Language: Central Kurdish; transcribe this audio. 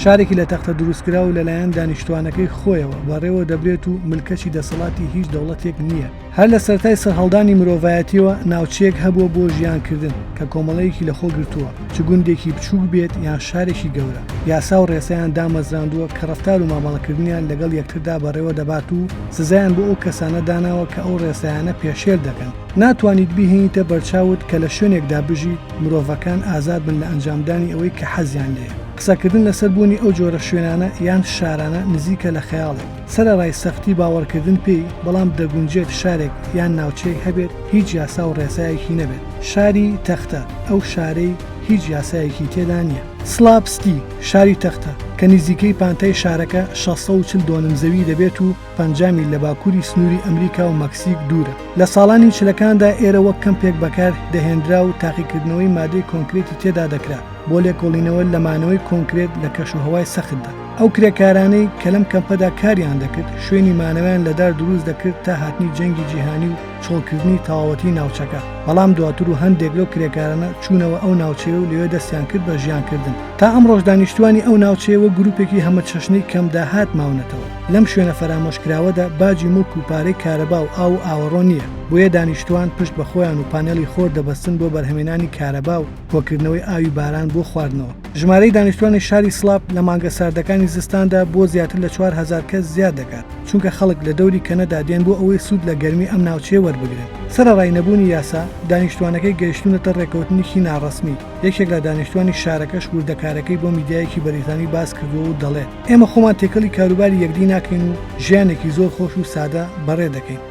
شارێکی لە تەختە دروستکراو لەلایەن دانیشتوانەکەی خۆیەوە بەڕێوە دەبرێت و ملکەچی دەسەڵاتی هیچ دەوڵەتێک نییە. هەر لە سەرەتای سەرهەڵدانی مرۆڤایەتیەوە ناوچەیەک هەبووە بۆ ژیانکردن کە کۆمەڵەیەکی لەخۆ گرتووە، چ گوندێکی بچووک بێت یان شارێکی گەورە، یاسا و ڕێسایان دامەزراندووە کە ڕەفتار و مامەڵەکردنیان لەگەڵ یەکتردا بەڕێوە دەبات و سزایان بۆ ئەو کەسانە داناوە کە ئەو ڕێسایانە پێشێل دەکەن. ناتوانیت بیهێنیتە بەرچاوت کە لە شوێنێکدا بژیت مرۆڤەکان ئازاد بن لە ئەنجامدانی ئەوەی کە حەزیان لێیە. قسەکردن لەسەر بوونی ئەو جۆرە شوێنانە یان شارانە نزیکە لە خەیاڵێک. سەرەڕای سەختی باوەڕکردن پێی، بەڵام دەگونجێت شارێک یان ناوچەیەک هەبێت هیچ یاسا و ڕێسایەکی نەبێت. شاری تەختە، ئەو شارەی هیچ یاسایەکی تێدا نییە. سڵاب ستی، شاری تەختە، کە نزیکەی پانتای شارەکە 640 دۆنم زەوی دەبێت و 50 میل لە باکووری سنووری ئەمریکا و مەکسیک دوورە. لە ساڵانی چلەکاندا ئێرە وەک کەمپێک بەکار دەهێنرا و تاقیکردنەوەی مادەی کۆنکرێتی تێدا دەکرا بۆ لێکۆڵینەوە لە مانەوەی کۆنکرێت لە کەشوهەوای سەختدا. ئەو کرێکارانەی کە لەم کەمپەدا کاریان دەکرد شوێنی مانەوەیان لە دار دروست دەکرد تا هاتنی جەنگی جیهانی و چۆڵکردنی تەواوەتی ناوچەکە، بەڵام دواتر و هەندێک لەو کرێکارانە چوونەوە ئەو ناوچەیە و لەوێ دەستیان کرد بە ژیانکردن. تا ئەمڕۆش دانیشتووانی ئەو ناوچەیە وەک گروپێکی هەمەچەشنەی کەمداهات ماونەتەوە. لەم شوێنە فەرامۆشکراوەدا باجی موڵک و پارەی کارەبا و ئاو و ئاوەڕۆ نییە، بۆیە دانیشتووان پشت بە خۆیان و پانێڵی خۆر دەبەستن بۆ بەرهەمێنانی کارەبا و کۆکردنەوەی ئاوی باران بۆ خواردنەوە. ژمارەی دانیشتوانی شاری سڵاپ لە مانگە ساردەکانی زستاندا بۆ زیاتر لە 4000 کەس زیاد دەکات، چونکە خەڵک لە دەوری کەنەدا دێن بۆ ئەوەی سوود لە گەرمی ئەم ناوچەیە وەربگرن. سەرەڕای نەبوونی یاسا، دانیشتوانەکەی گەیشتوونەتە ڕێککەوتنێکی ناڕەسمی، یەکێک لە دانیشتوانی شارەکەش وردەکارەکەی بۆ میدیایەکی بەریتانی باس کردووە و دەڵێت، ئێمە خۆمان تێکەڵی کاروباری یەکدی ناکەین و ژیانێکی زۆر خۆش و سادە بەڕێ دەکەین.